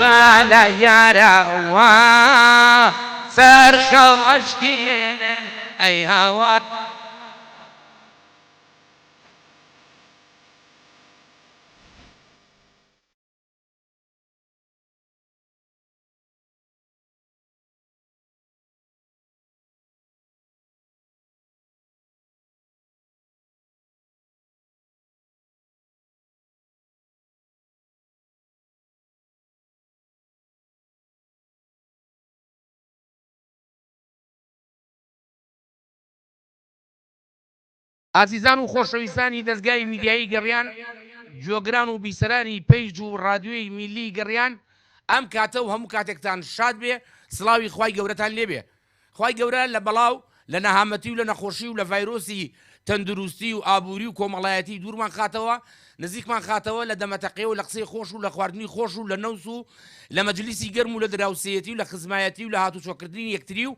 بە لە یارەوە سەر خەڵەشکێنن ئەی هاوار. ئازیزان و خۆشەویستانی دەزگای میدیایی گەڕیان، گوێگران و بیسەرانی پەیج و ڕادیۆی میللی گەڕیان، ئەم کاتە و هەموو کاتێکتان شاد بێ، سڵاوی خوای گەورەتان لێ بێ. خوای گەورە لە بەڵا و لە نەهامەتی و لە نەخۆشی و لە ڤایرۆسی تەندروستی و ئابووری و کۆمەڵایەتی دوورمان خاتەوە، نزیکمان خاتەوە لە دەمەتەقێ و لە قسەی خۆش و لە خواردنی خۆش و لە نەوس و لە مەجلیسی گەرم و لە دراوسێیەتی و لە خزمایەتی و لە هاتوچۆکردنی یەکتری و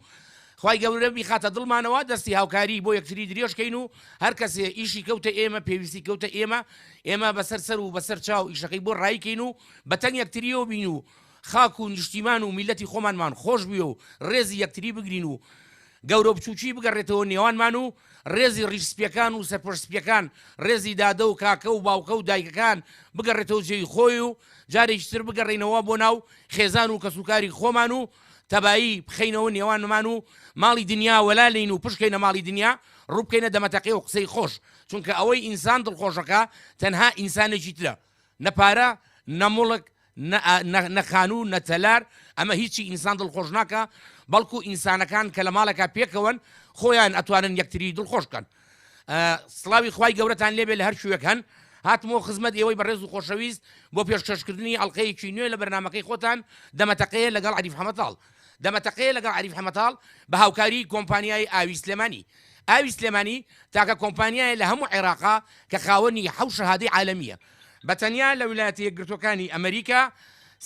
خوای گەورە بیخاتە دڵمانەوە دەستی هاوکاری بۆ یەکتری درێژ کەین و هەر کەسێ ئیشی کەوتە ئێمە پێویستی کەوتە ئێمە ئێمە بەسەر سەر و بەسەر چاو ئیشەکەی بۆ ڕایی کەین و بەتەنگ یەکتریەوە بین و خاک و نیشتیمان و میللەتی خۆمانمان خۆش بوێ و ڕێزی یەکتری بگرین و گەورە و بچوکی بگەڕێتەوە نێوانمان و ڕێزی ڕیش سپیەکان و سەرپۆش سپیەکان ڕێزی دادە و کاکە و باوکە و دایکەکان بگەڕێتەوە جێی خۆی و جارێکی تر بگەڕێینەوە بۆ ناو خێزان و کەسوکاری خۆمان و تەبایی بخەینەوە نێوانمان و ماڵی دنیا وەلا لێین و پشت کەینە ماڵی دنیا ڕوو بکەینە دەمەتەقێ و قسەی خۆش چونکە ئەوەی ئینسان دڵخۆشەکا تەنها ئینسانێکی ترە نە پارە نە موڵک نە خانوو نە تەلار ئەمە هیچی ئینسان دڵخۆش ناکا بەڵکو ئینسانەکان کە لە ماڵێکا پێکەوەن خۆیان ئەتوانن یەکتری دڵخۆش بکەن سڵاوی خوای گەورەتان لێبێ لە هەر کوێک هەن هاتمەوە خزمەت ئێوەی بەڕێز و خۆشەویست بۆ پێشکەشکردنی ئەڵلقەیەکی نوێ لە بەرنمەکەی خۆتان دەمەتەقەیە لەگەڵ عەریف حەمەتاڵ دەمەتەقەیە لەگەڵ عەریف حەمەتاڵ بە هاوکاری کۆمپانیای ئاوی سلێمانی ئاوی سلێمانی تاکە کۆمپانیایە لە هەموو عێراقا کە خاوەنی حەو شەهادەی عالەمیە بە تەنیا لە ویلایەتە یەکگرتووەکانی ئەمەریکا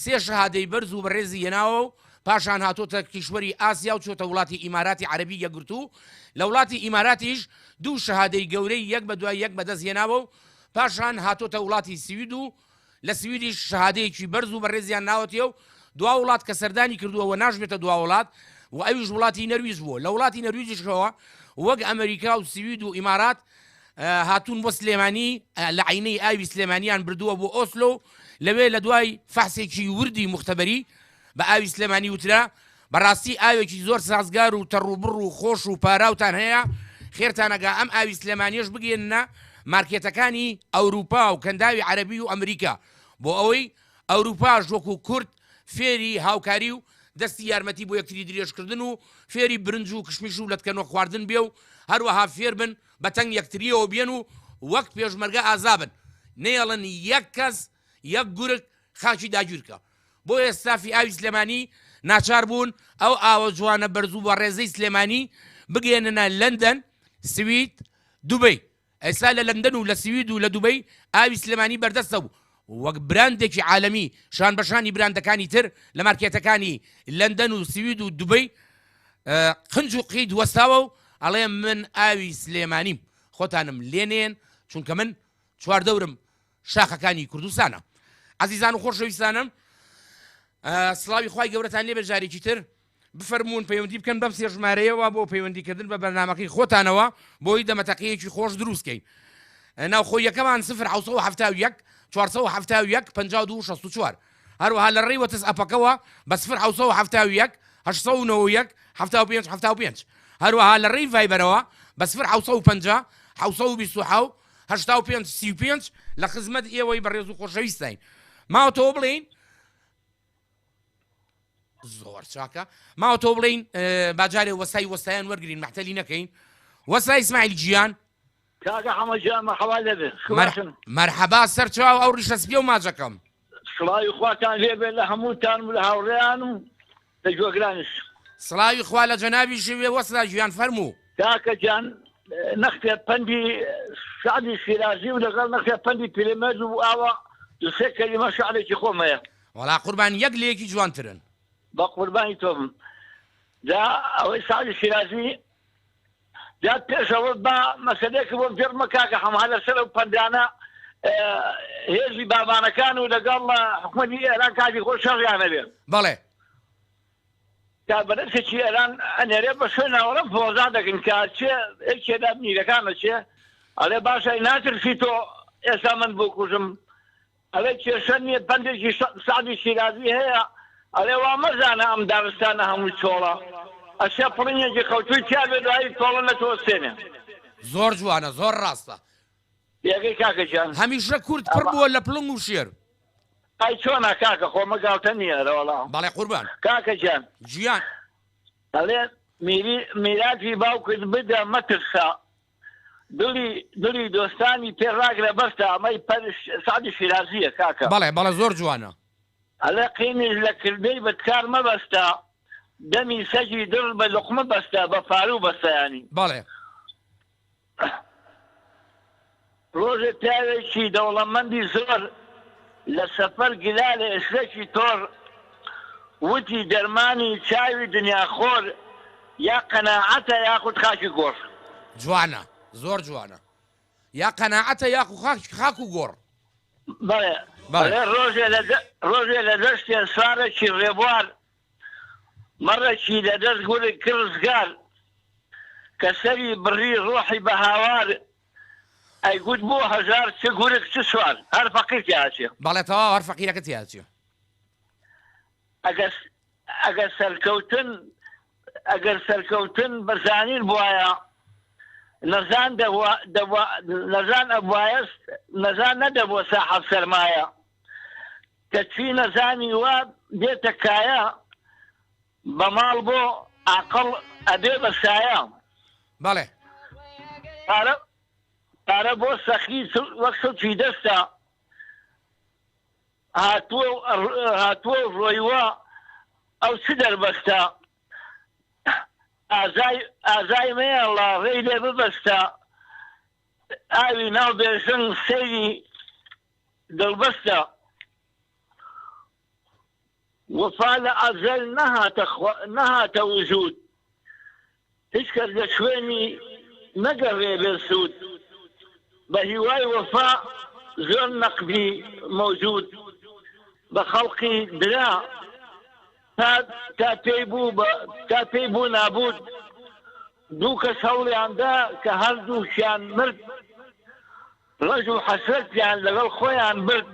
سێ شەهادەی بەرز و بەڕێزی هێناوە و پاشان هاتۆتە کیشوەری ئاسیا و چۆتە وڵاتی ئیماراتی عەرەبی یەکگرتوو، لە وڵاتی ئیماراتیش دوو شەهادەی گەورەی یەک بە دوای یەک بەدەست هێناوە و پاشان هاتۆتە وڵاتی سوید و لە سویدیش شەهادەیەکی بەرز و بەڕێزیان ناوەتێ و دوا وڵات کە سەردانی کردووە و ناشبێتە دوا وڵات و ئەویش وڵاتی نەرویج بووە لە وڵاتی نەرویجیشەوە وەک ئەمەریکا و سوید و ئیمارات هاتوون بۆ سلێمانی لە عەینەی ئاوی سلێمانیان بردووە بۆ ئۆسلۆ و لەوێ لە دوای فەحسێکی وردی موختەبەری بە ئاوی سلێمانی وترا بەڕاستی ئاوێکی زۆر سازگار و تەڕوبڕ و خۆش و پاراوتان هەیە خێرتان ئەگا ئەم ئاوی سلێمانیەش بگەیەننە مارکێتەکانی ئەوروپا و کەنداوی عەرەبی و ئەمریکا بۆ ئەوەی ئەوروپاش وەکو کورد فێری هاوکاری و دەستی یارمەتی بۆ یەکتری درێژکردن و فێری برنج و کشمیش و لەتکەنۆک خواردن بێ و هەروەها فێربن بە تەنگ یەکتریەوە بێن و وەک پێشمەرگە ئازابن نەیەڵن یەک کەس یەک گورگ خاکی داگیرکا بۆیە ستافی ئاوی سلێمانی ناچار بوون ئەو ئاوە جوانە بەرز و بەڕێزەی سلێمانی بگەیەننە لەندەن سوید دوبەی ئێستا لە لەندەن و لە سوید و لە دوبەی ئاوی سلێمانی بەردەستە و وەک براندێکی عالەمی شان بەشانی براندەکانی تر لە مارکێتەکانی لەندەن و سوید و دوبەی قنج و قیت وەستاوە و ئەڵێ من ئاوی سلێمانیم خۆتانم لێنێن چونکە من چواردەورم شاخەکانی کوردستانە عزیزان و خۆشەویستانم سڵاوی خوای گەورەتان لێبێ جارێکی تر بفەرموون پەیوەندی بکەن بەم سێ ژمارەیەوە بۆ پەیوەندیکردن بە بەرنامەکەی خۆتانەوە بۆی دەمەتەقەیەکی خۆش دروست کەین. ناوخۆییەکەمان 0 771 471 52 64 هەروەها لە ڕێی وەتس ئەپەکەوە بە 0 771 891 75 75 هەروەها لە ڕێی ڤایبەرەوە بە 0 750 727 85 35 لە خزمەت ئێوەی بەڕێز و خۆشەویستین. ماوەتەوە بڵێین زۆر چاکە ماوە تۆ بڵین باجارێ وەسای وەستایان وەرگین مەحتەلی نەکەین وەسا ئیسماعیل گیان کاکە حەمە گیان مەرحەبا لێبێ مەرحەبا سەر چاو ئەو ڕیشە سپیە و ماجەکەم سڵاوی خواتان لێبێ لە هەمووتان و لە هاوڕێیان و لە گوێگرانیش سڵاوی خوا لە جەنابی ژوێ وەستا گیان فەرموو کاکە گیان نەختێ پەندی سەعدی شیرازی و لەگەڵ نەختێ پەندی پیرەمێرد و ئاوا دوو سێ کەلیمە شعرێکی خۆم هەیە. وەڵا قوربان یەک لە یەکی جوانترن. بە قوربانی تۆ بم. جا ئەوەی سەعدی شیرازی جا پێش ئەوە با مەسەلەیەکت بۆ بگێڕمە کاکە حەمە هەر لەسەر ئەو پەندانە. هێزی بابانەکان و لەگەڵ حکومەتی ئێران کاتی خۆی شەڕیان هەبێ. بەڵێ. کاربەدەستێکی ئێران ئەنێرێ بە شوێن ناوەڕم فۆزا دەکەن کە چێ یەکێ لە میرەکان ئەچێ ئەڵێ باشە ناترسی تۆ ئێستا من بکوژم ئەڵێ کێشە نییە پەندێکی سەعدی شیرازی هەیە ئەڵێ وا مەزانە ئەم دارستانە هەمووی چۆڵە ئەشێ پڵنگێکی خەوتووی تیا بێ دوایی تۆڵە لە تۆ ئەستێنێ. زۆر جوانە زۆر ڕاستە. پێگەی کاکە گیان. هەمیشە کورد پڕ بووە لە پڵنگ و شێر. ئەی چۆنە کاکە خۆ مە گاڵتە نییە ئەرەوەڵا. بەڵێ قوربان. کاکە گیان. گیان. ئەڵێ میری میراتی باوکت بدە مەترسە دڵی دڵی دۆستانی پێ ڕاگرە بەستە ئەمەی پەرش سەعدی شیرازیە کاکە. بەڵێ بەڵێ زۆر جوانە. ئەڵێ قینیش لە کردەی بەدکار مەبەستە دەمی سەگی دڕ بە لوقمە بەستە بە پاروو بەستە یانی. بەڵێ. ڕۆژێ پیاوێکی دەوڵەمەندی زۆر لە سەفەر گلا لە ئێشلەکی تۆر وتی دەرمانی چاوی دنیاخۆر یا قەناعەتە یاخود خاکی گۆڕ. جوانە زۆر جوانە یا قەناعەتە یاخو خاک و گۆڕ. بەڵێ بەڵێ. ئەڵێ ڕۆژێ لە ڕۆژێ لە دەشتێ سوارێکی ڕێبوار مەڕێکی لە دەست گورگ کرد ڕزگار کە سەری بڕی ڕۆحی بە هاوار ئەیگوت بۆ هەژار چ گورگ چ سوار هەر فەقیر تیا ئەچێ. بەڵێ تەواو هەر فەقیرەکە تیا ئەچێ. ئەگەر ئەگەر سەرکەوتن ئەگەر سەرکەوتن بە زانین بوایە نەزان دەبوا دەبوا نەزان ئەبوایە نەزان نەدەبووە ساحەب سەرمایە کەچی نەزانی وا دێتە کایە بە ماڵ بۆ عاقڵ ئەبێ بە سایە. بەڵێ. پارە پارە بۆ سەخی وەک سڵکی دەستە هاتووە و هاتووە و ڕۆیوە ئەو چ دەربەستە ئازای ئازای مەیەڵە ڕێی لێ ببەستە ئاوی ناو بێژنگ سەیری دڵبەستە. وەفا لە ئەزەل نەهاتە نەهاتە وجوود هیچ کەس لە شوێنی نەگەڕێ بێ سوود بە هیوای وەفا زۆر نەقدی مەوجوود بە خەڵقی درا تا تا پێی بوو بە تا پێی بوو نابوود دوو کەس هەوڵیان دا کە هەردووکیان مرد ڕەنج و حەسرەتیان لەگەڵ خۆیان برد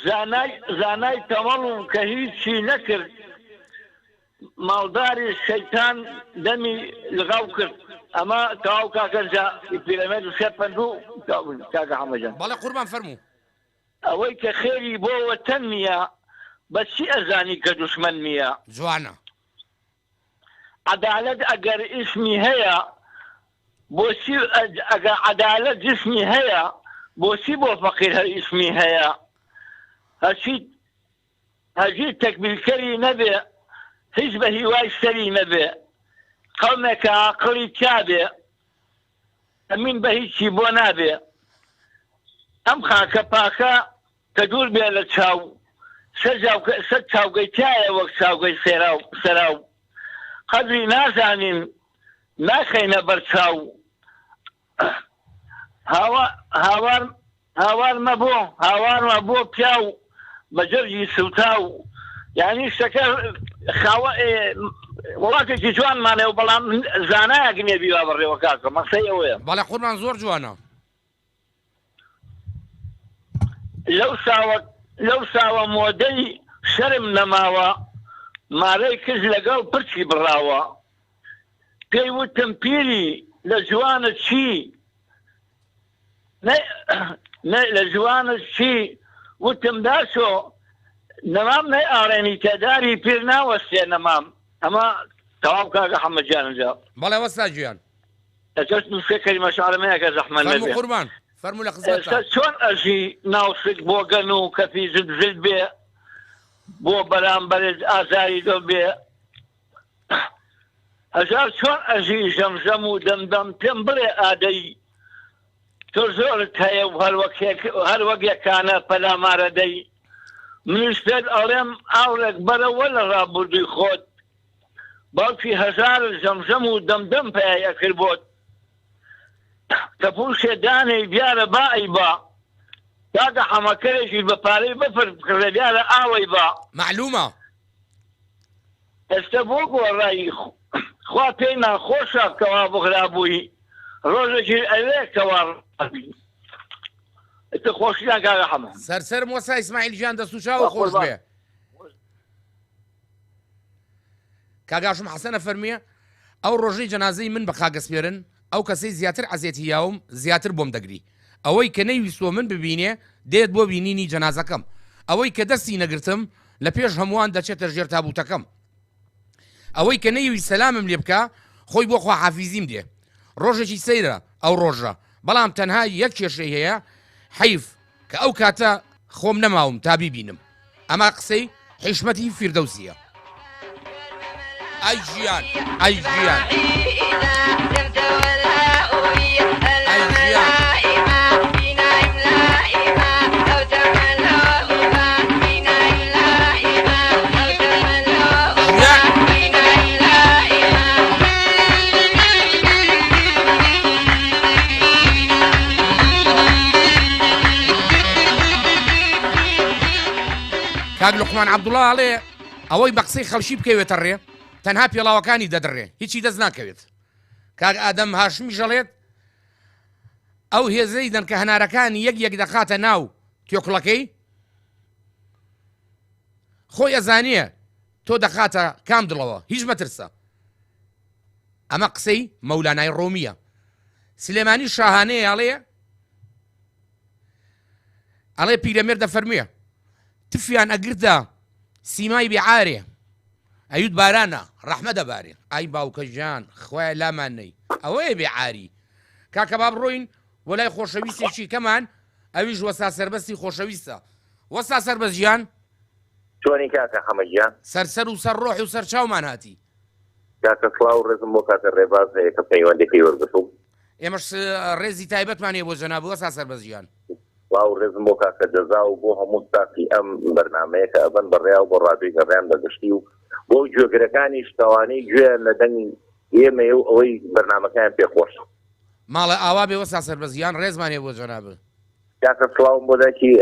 زانای زانای تەمەڵ و کە هیچی نەکرد ماڵداری شەیتان دەمی لغاو کرد ئەمە تەواو کاکە جا پیرەمێرد و سێ پەند و کاکە حەمە جان. بەڵێ قوربان فەرموو. ئەوەی کە خێری بۆ وەتەن نییە بە چی ئەزانی کە دوشمەن نییە؟ جوانە. عەدالەت ئەگەر ئیسمی هەیە بۆچی ئەگەر عەدالەت جسمی هەیە بۆچی بۆ فەقیر هەر ئیسمی هەیە هەرچی هەرگیز تەکبیرکەری نەبێ هیچ بە هیوای سەری نەبێ قەومێکە عاقڵی تیابێ ئەمین بە هیچی بۆ نابێ ئەم خاکە پاکە کە دوور بێ لە چاو سەر چاوگەی تیایە وەک چاوگەی سەراو قەدری نازانین ناخەینە بەر چاو هاوار هاوار مەبۆ هاوار مەبۆ پیاو بە جەرگی سوتاو یانی شتەکە خاوە وڵاتێکی جوانمانە و بەڵام زانایەک نییە بیوا بەڕێوە کاکە مەسەی ئەوەیە. بەڵێ قوربان زۆر جوانە. لەو ساوە لەو ساوە مۆدەی شەرم نەماوە مارەی کچ لەگەڵ پرچی بڕاوە پێی وتم پیری لە جوانت چی نە لە جوانت چی وتم داچۆ نەمام نەی ئاڕێنیتە داری پیر ناوەستێ نەمام ئەمە تەواو کاکە حەمە گیانم جا. بەڵێ وەستا گیان. ئەجەش دوو سێ کەلیمە شعرم هەیە گەر زەحمەت فەرموو نەبێ. قوربان فەرموو لە ئێستا خزمەتتام. چۆن ئەژی ناو سک بۆگەن و کەفی زل زل بێ بۆ بەرامبەرت ئازاری دڵ بێ هەژار چۆن ئەژی ژەم ژەم و دەم دەم پێم بڵێ ئادەی تۆ زۆرت هەیە و هەر وەک یەکانە پەلامارە دەی منیش پێت ئەڵێم ئاوڕێک بەرەوە لە ڕابوردووی خۆت باوکی هەژارت ژەم ژەم و دەم دەم پەیای ئەکرد بۆت کە پووشێ دانێی دیارە با ئەیبا. کاکە حەمە کەرێکیش بە پارەی بەفر بکڕێ دیارە ئاوەی با. مەعلومە. ئێستە بۆ گۆڕای خوا پێیمان خۆشە کەوا بغرابووی ڕۆژێکیش ئەوێ کەوا ڕابی ئیتر خۆشیان کاکە حەمە. سەر سەرم وەستا ئیسماعیل گیان دەست و چاوت خوا خۆش قوربان. بێ. کاک هاشم حەسەن ئەفەرموێ، ئەو ڕۆژەی جەنازەی من بە خاک ئەسپێرن، ئەو کەسەی زیاتر عەزێتی یاوم زیاتر بۆم دەگری. ئەوەی کە نەیویستووە من ببینێ دێت بۆ بینینی جەنازەکەم. ئەوەی کە دەستی نەگرتم لە پێش هەمووان دەچێتە ژێر تابووتەکەم. ئەوەی کە نەیویست سەلامم لێ بکا خۆی بۆ خواحافیزیم دێ. ڕۆژێکی سەیرە ئەو ڕۆژە، بەڵام تەنها یەک کێشەی هەیە، حەیف کە ئەو کاتە خۆم نەماوم تا بیبینم. ئەمە قسەی حیشمەتی فیردەوسییە. ئەی ژیان، ئەی ژیان، ئەی ژیان. کاک لوقمان عەبدوڵا ئەڵێ ئەوەی بە قسەی خەڵکی بکەوێتە ڕێ تەنها پێڵاوەکانی دەدڕێ هیچی دەست ناکەوێت کاک ئادەم هاشمیش ئەڵێت ئەو هێزەی دەنکە هەنارەکانی یەک یەک دەخاتە ناو تێکڵەکەی خۆی ئەزانیە تۆ دەخاتە کام دڵەوە هیچ مەترسە ئەمە قسەی مەولانای ڕۆمیە سلێمانی شاهانەیە ئەڵێ ئەڵێ پیرەمێرد دەفەرموێ تفیان ئەگرتە سیمای بێ عارێ ئەیوت بارانە ڕەحمە دەبارێ ئای باوکە گیان خوایە لامان نەی ئەوەیە بێ عاری کاکە با بڕۆین بۆ لای خۆشەویستێکی کەمان ئەویش وەستا سەربەستی خۆشەویستە وەستا سەربەست گیان. چۆنی کاکە حەمە گیان؟ سەر سەر و سەر ڕۆح و سەر چاومان هاتی. کاکە سڵاو و ڕێزم بۆ کاکە ڕێباز هەیە کە پەیوەندەکەی وەرگرتووم. ئێمەش ڕێزی تایبەتمان هەیە بۆ جەنابت وەستا سەربەست گیان. سڵاو و ڕێزم بۆ کاکە جەزا و بۆ هەموو ستافی ئەم بەرنامەیە کە ئەبەن بە ڕێیا و بۆ ڕادیۆی گەڕیان بە گشتی و بۆ گوێگرەکانیش کەوانەی گوێیان لە دەنگی ئێمەیە و ئەوەی بەرنامەکەیان پێ خۆشە. ماڵە ئاوا بێ وەستا سەربەست گیان ڕێزمان هەیە بۆ جەنابت. کاکە سڵاوم بۆ دایکی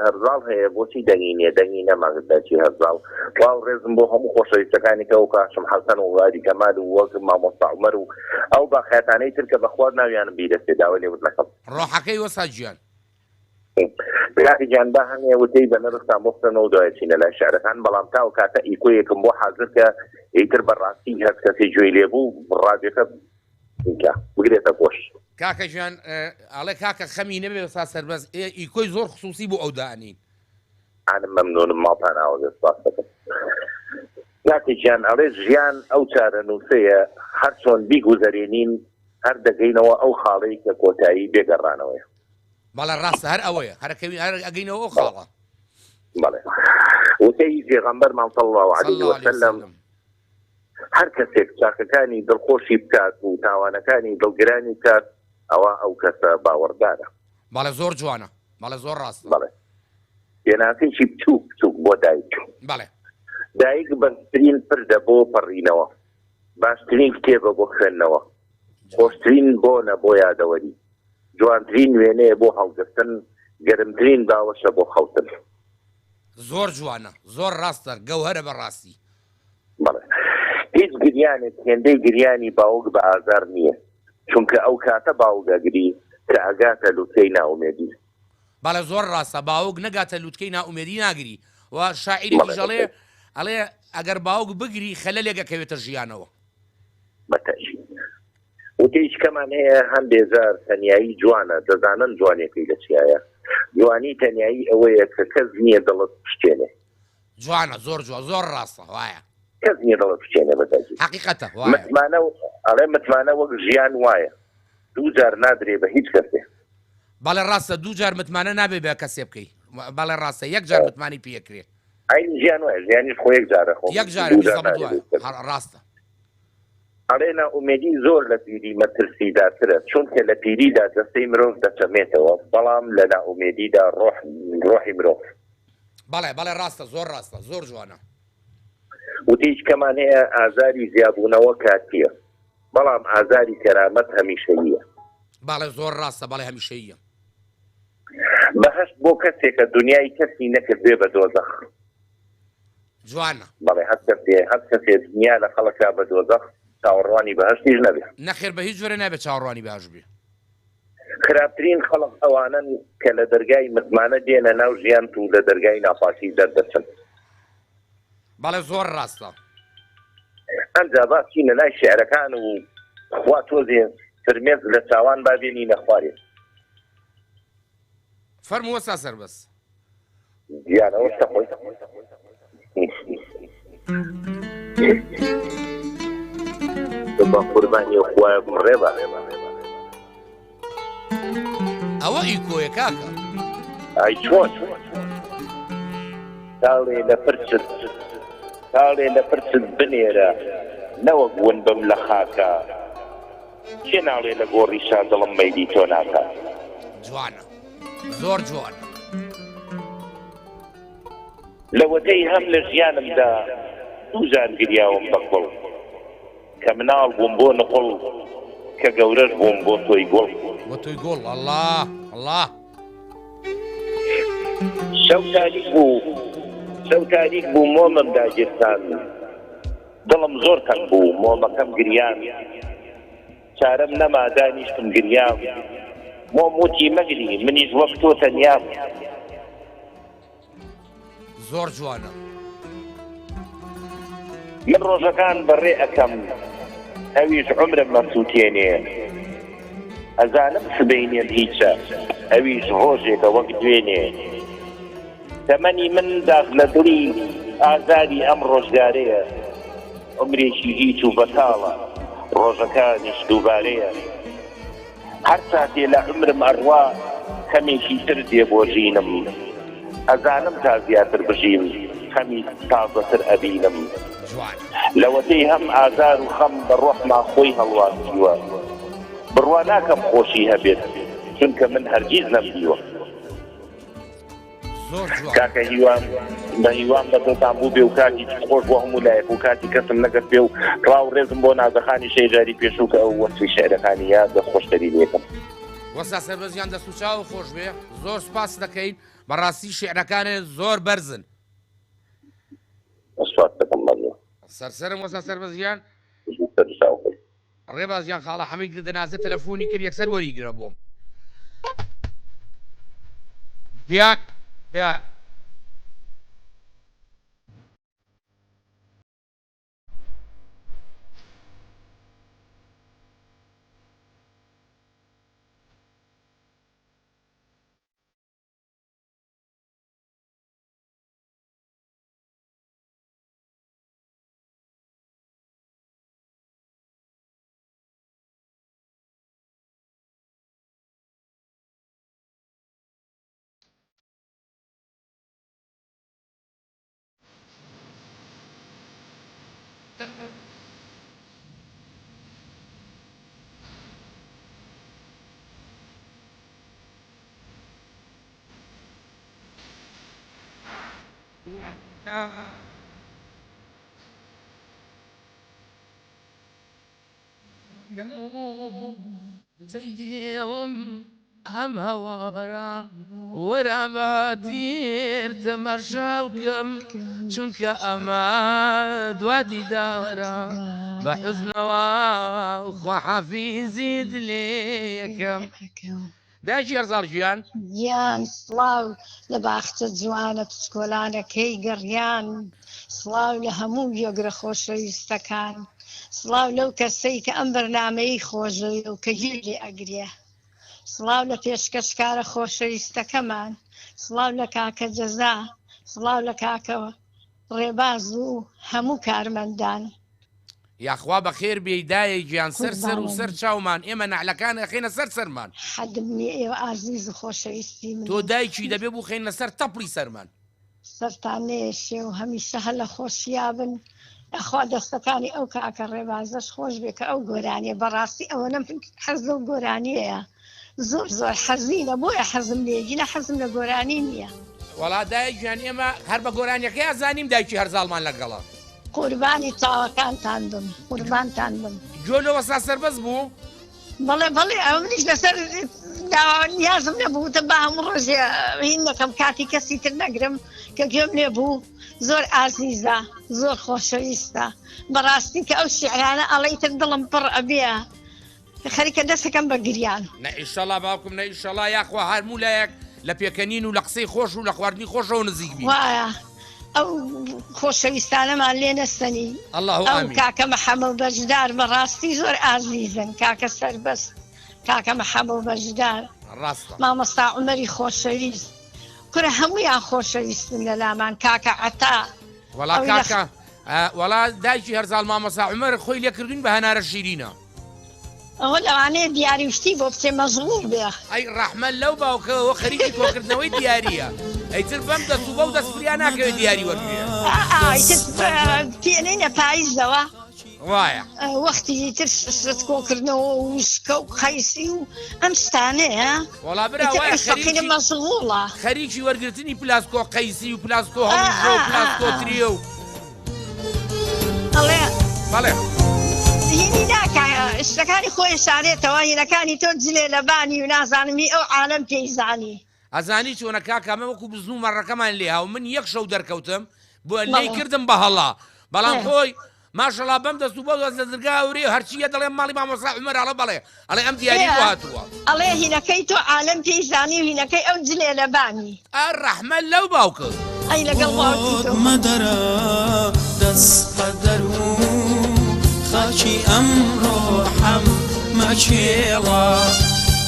هەرزاڵ هەیە بۆچی دەنگی نیە دەنگی نەما دایکی هەرزاڵ سڵاو ڕێزم بۆ هەموو خۆشەویستەکانی کە وەک هاشم حەسەن و غاری کەمال و وەک مامۆستا عومەر و ئەو باقیاتانەی تر کە بەخوا ناویانم بیرەچێ داوای لێبوردن ئەکەم. ڕۆحەکەی وەستا گیان. کاکە گیان با هەنێ وتەی بەنرختان بۆ بخوێنمەوە دوای ئەچینە لای شعرەکان بەڵام تا ئەو کاتە ئیکۆیەکم بۆ حازر کە ئیتر بەڕاستی هەر کەسێ گوێی لێ بوو ڕادیۆکە بکا بگرێتە گۆش. کاکە گیان ئەڵێ کاکە خەمی نەبێ وەستا سەربەست ئێ ئیکۆی زۆر خسوسی بۆ ئەو دائەنێین. ئانم مەمنونم ماڵتان ئاوا بێ سپاست دەکەم. کاکە گیان ئەڵێ ژیان ئەو چارەنووسەیە هەر چۆن بیگوزەرێنین هەر دەگەینەوە ئەو خاڵەی کە کۆتایی بێ گەڕانەوەیە. بەڵێ ڕاستە هەر ئەوەیە هەر ئەکەوین هەر ئەگەینەوە ئەو خاڵە. بەڵێ وتەی پێغەمبەرمان صلی اللە علیه وسلم هەر کەسێک چاکەکانی دڵخۆشی بکات و تاوانەکانی دڵگرانی بکات ئەوا ئەو کەسە باوەڕدارە. بەڵێ زۆر جوانە بەڵێ زۆر ڕاستە. بەڵێ پێناسەیەکی بچووک بچووک بۆ دایک. بەڵێ. دایک بەرزترین پردە بۆ پەڕینەوە، باشترین کتێبە بۆ خوێندنەوە، خۆشترین بۆنە بۆ یادەوەری، جوانترین وێنەیە بۆ هەڵگرتن، گەرمترین باوەشە بۆ خەوتن. زۆر جوانە زۆر ڕاستە گەوهەرە بەڕاستی. بەڵێ هیچ گریانێک هێندەی گریانی باوک بە ئازار نییە، چونکە ئەو کاتە باوک ئەگری کە ئەگاتە لوتکەی نائومێدی. بەڵێ زۆر ڕاستە باوک نەگاتە لوتکەی نائومێدی ناگری و شاعیرێکیش ئەڵێ ئەڵێ ئەگەر باوک بگری خەلەلێک ئەکەوێتە ژیانەوە. بە تەئکید. وتەیش کەمان هەیە هەندێ جار تەنیایی جوانە، دەزانن جوانیەکەی لە چیایە؟ جوانی تەنیایی ئەوەیە کە کەس نییە دڵت بشکێنێ. جوانە زۆر جوان زۆر ڕاستە وایە. کەس نیە دڵت بشکێنێ بە تاکید. حەقیقەتە وایە. متمانە ئەڵێ متمانە وەک ژیان وایە دوو جار نادرێ بە هیچ کەسێ. بەڵێ ڕاستە دوو جار متمانە نابێ بە کەسێ بکەی بەڵێ ڕاستە یەک جار متمانەی پێ ئەکرێ. عەینی ژیان وایە ژیانیش خۆ یەک جارە خۆ یەک جارە دوو جار بیزەبت نابێ وایە بە هیچ کەسێ. ڕاستە. ئەڵێ نائومێدی زۆر لە پیری مەترسیدارترە، چونکە لە پیریدا جەستەی مرۆڤ دەچەمێتەوە، بەڵام لە نائومێدیدا ڕۆح ڕۆحی مرۆڤ. بەڵێ بەڵێ ڕاستە زۆر ڕاستە زۆر جوانە. وتیش کەمان هەیە ئازاری جیابوونەوە کاتییە، بەڵام ئازاری کەرامەت هەمیشەییە. بەڵێ زۆر ڕاستە بەڵێ هەمیشەییە. بەهەشت بۆ کەسێکە دونیای کەسی نەکردبێ بە دۆزەخ. جوانە. بەڵێ هەر کەسێ هەر کەسێ دنیا لە خەڵک کا بە دۆزەخ چاوەڕوانی بەهەشتیش نەبێ. نەخێر بە هیچ جۆرێ نابێ چاوەڕوانی بەهەشت بێ. خراپترین خەڵک ئەوانەن کە لە دەرگای متمانە دێنە ناو ژیانت و لە دەرگای ناپاکی دەردەچن. بەڵێ زۆر ڕاستە. ئەمجا با بچینە لای شیعرەکان و خوا تۆزێ فرمێسک لە چاوان با بێنینە خوارێ. فەرموو وەستا سەربەست. گیان ئەوە شتە خۆی. بە قوربانی ئەو خوایە بم ڕێبا. ئەوە ئیکۆیە کاکە. ئای چۆن؟ تاڵێ لە پرچت تاڵێ لە پرچت بنێرە نەوەک ون بم لە خاکا کێ ناڵێ لە گۆڕیشا دڵم مەیلی تۆ ناکا. جوانە زۆر جوانە. لەوەتەی هەم لە ژیانمدا دووجار گریاوم بە کوڵ. کە مناڵ بووم بۆ نقوڵ کە گەورەش بووم بۆ تۆی گوڵ. بۆ تۆی گوڵ ئەڵا ئەڵا. شەو تاریک بوو شەو تاریک بوو مۆمم داگیرسان دڵم زۆر تەنگ بوو مۆمەکەم گریان چارەم نەما دانیشتم گریام مۆم وتی مەگری منیش وەک تۆ تەنیام. زۆر جوانە. من ڕۆژەکان بەڕێ ئەکەم ئەویش عومرم ئەسوتێنێ ئەزانم سبەینێم هیچە ئەویش ڕۆژێکە وەک دوێنێ تەمەنی من داخ لە دڵی ئازاری ئەم ڕۆژگارەیە عومرێکی هیچ و بەتاڵە ڕۆژەکانیش دووبارەیە. هەر ساتێ لە عومرم ئەڕوا خەمێکی تر دێ بۆ ژینم ئەزانم تا زیاتر بژیم خەمی تازەتر ئەبینم لەوەتەی هەم ئازار و خەم بە ڕۆحما خۆی هەڵواسیوە بڕوا ناکەم خۆشی هەبێت چونکە من هەرگیز نەمدیوە. زۆر جوان. کاکە هیوام بە هیوام بە دڵتان بووبێ و کاتی خۆش بۆ هەموو لایەک و کاتی کەسم نەگرت بێ و ڕاو ڕێزم بۆ نازەخانی شەیجاری پێشوو کە ئەو وەسفی شعرەکانی یا دەست خۆشتری لێکم. وەستا سەربەست گیان دەست و چاوو خۆش بێ زۆر سوپاست دەکەین بەڕاستی شیعرەکانت زۆر بەرزن. سوپاست دەکەم مەمنون. سەرسەرم وەستا سەربەست گیان. بژیت سەر و چاو خۆش. ڕێباز گیان خاڵە حەمید لە دەنازە تەلەفۆنی کرد یەکسەر وەریگرە بۆم. گیان. ئەم هەوارە وەرە بە تیر تەماشا بکەم چونکە ئەمە دوا دیدارە بە حوزنەوە خواحافیزیت لێ یەکەم. دایکی هەرزاڵ گیان. گیان سڵاو لە باخچە جوانە پچکۆلانەکەی گەڕیان سڵاو لە هەموو گوێگرە خۆشەویستەکان سڵاو لەو کەسەی کە ئەم بەرنامەیەی خۆشدەوێ و کە گوێی لێ ئەگرێ سڵاو لە پێشکەشکارە خۆشەویستەکەمان سڵاو لە کاکە جەزا سڵاو لە کاکە ڕێباز و هەموو کارمەندان. یاخوا بەخێر بێی دایە گیان سەر سەر و سەر چاومان ئێمە نەعلەکان ئەخەینە سەر سەرمان. حەدم نیە ئێوە ئازیز و خۆشەویستی منن. تۆ دایکی دەبێ بوخەینە سەر تەپڵی سەرمان. سەرتان نەیەشێ و هەمیشە هەر لە خۆشیا بن یاخوا دەستەکانی ئەو کاکە ڕێبازەش خۆش بێ کە ئەو گۆرانیە بەڕاستی ئەوەنە من حەز لەو گۆرانیەیە زۆر زۆر حەزینە بۆیە حەزم لێیە گینا حەزم لە گۆرانی نییە. وەڵا دایە گیان ئێمە هەر بە گۆرانیەکەیا زانیم دایکی هەرزاڵمان لەگەڵە. قوربانی چاوەکانتان بم قوربانتان بم. گوێ لە وەستا سەربەست بوو؟ بەڵێ بەڵێ ئەوە منیش لەسەر داوا نیازم نەبوو وتم با هەموو ڕۆژێ هین نەکەم کاتی کەسی تر نەگرم کە گوێم لێ بوو زۆر ئازیزە زۆر خۆشەویستە بەڕاستی کە ئەو شیعرانە ئەڵێی تر دڵم پڕ ئەبێ خەریکە دەستەکەم بە گریان. نە ئیشەڵا باوکم نە ئیشەڵا یاخوا هەرموو لایەک لە پێکەنین و لە قسەی خۆش و لە خواردنی خۆشەوە نزیک بین. وایە ئەو خۆشەویستانەمان لێ نەسەنی. اللە ئەو ئامین. کاکە محەمە و بەشدار بەڕاستی زۆر ئازیزن کاکە سەربەست کاکە محەمە و بەشدار ڕاستە. مامۆستا عومەری خۆشەویست کورە هەموویان خۆشەویستن لەلامان کاکە عەتا وەڵا ئەوی لە کاکە وەڵا دایکی هەرزاڵ مامۆستا عومەر خۆی لێ کردوین بە هەنارە شیرینە. ئەوە لەوانەیە دیاری و شتی بۆ بچێ مەشغوڵ بێ. ئەی ڕەحمە لەو باوکەوە خەریکی کۆکردنەوەی دیاریە ئەیتر بەم دەست و بەو دەست فریا ناکەوێ دیاری وەرگرێ. ئا ئیتر پێنەینە پایزەوە. وایە. وەختی ئیتر شت کۆکردنەوە و وشکە و قەیسی و ئەم شتانەیە. وەڵا برا ئیتر وایە ئەی فەقیرە خەریکی مەشغوڵە. خەریکی وەرگرتنی پلاسکۆ قەیسی و پلاسکۆ هەڵوژە و پلاسکۆ ترێ و. ئەڵێ بەڵێ. هینی ناکا شتەکانی خۆی شارێتەوە هینەکانی تۆ جلێ لەبانی و نازانم هی ئەو عالەم پێی زانی. ئەزانی چۆنە کاکە ئەمە وەکو بزن و مەڕەکەمان لێها و من یەک شەو دەرکەوتم بۆ لێی بەڵێ. کردم بە هەڵا بەڵام ئێ. خۆی ماشەڵا بەم دەست و بەو دەست لە درگا ئەورێ هەرچیە دەڵێم ماڵی مامۆستا عومەر ئەڵێ بەڵێ ئەڵێ ئەم دیاری ئێ بۆ هاتووە. ئەڵێ هینەکەی تۆ عالەم پێی زانی و هینەکەی ئەو جلێ لەبانی. ئا ڕەحمە لەو باوکە. ئەی لەگەڵ باوکی خۆت تۆ. مەدەرە دەس قەدەر و خاکی ئەم ڕۆحەم مەکێڵە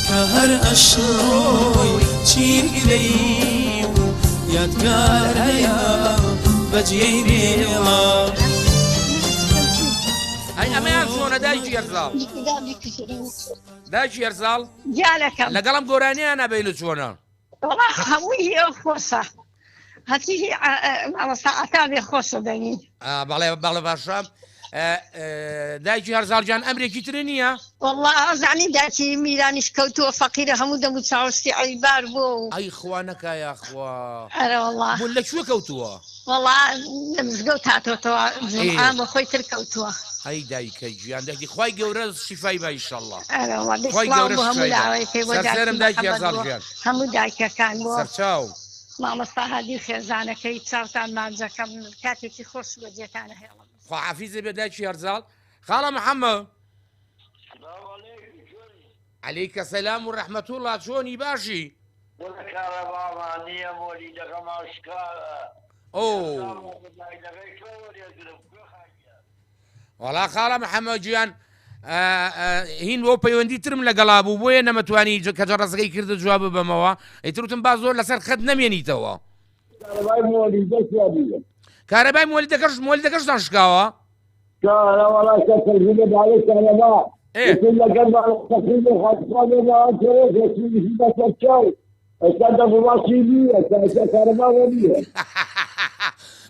کە هەر ئەشڕۆی چیرگرەی و یادگار هەیە بەجێی بێڵە. ئەی ئەمەیان چۆنە دایکی هەرزاڵ؟ دایکی هەرزاڵ گیانەکەم. لەگەڵم گۆرانیانە بینە چۆنە؟ وەڵا هەمووی هی ئەو خۆشە هەرچی هی مامۆستا عەتا بێ خۆشە دەنگی. بەڵێ بەڵێ باشە دایکی هەرزاڵ گیان ئەمرێکی تر نییە؟ وەڵا ئەزانی دایکی میرانیش کەوتووە فەقیرە هەموو دەم و چاوشتی عەیبار بووە و. ئەی خوا نەکا یاخوا. ئەرێ وەڵا. بۆ لە کوێ کەوتووە؟ وەڵا لە مزگەوت هاتۆتەوە جومعە بۆ خۆی تر کەوتووە. ئەی دایکە گیان دایکی خوای گەورە شیفای با ئیشەڵا. ئەرێ وەڵا دەی خوای سڵاو گەورە بۆ هەموو شیفای با. لاوەیەکەی بۆ دایکی سەرسەرم دایکی محەمەد هەرزاڵ بۆ گیان. هەموو دایکەکان بۆ سەرچاوم. مامۆستا هادی و خێزانەکەی چاوتان ماچەکەم کاتێکی خۆش بە جێتان ئەهێڵم. خواحافیزت بێ دایکی هەرزاڵ. خاڵە محەمەد. سلام علیکم چۆنی؟ علیک سلام و رحمەتوڵا چۆنی باشی؟ وەڵا کارەبامان نییە مۆلیدەکەمان شکاوە ئۆ ئێستا مۆبایلەکەی تۆ وەرێگرم کوێخا گیان. وەڵا خاڵە محەمەد گیان هین بۆ پەیوەندی ترم لەگەڵا بوو بۆیە نەمەتوانی کە جەڕەسەکەی کردە جواب ببەمەوە ئیتر وتم با زۆر لەسەر خەت نەمێنیتەوە. کارەبای مۆلیدە چۆنیە؟ کارەبای مۆلیدەکەش مۆلیدەکەشتان شکاوە؟ کارە وەڵا کە تەژینە بالەی کارەبا ئێ. ئیتر لەگەڵ ماڵە فەقیر و خاکخوا لێ ناوە چێ بەسەر چاو ئێستا دەبوو نییە ئێستا کارەبا وە نییە.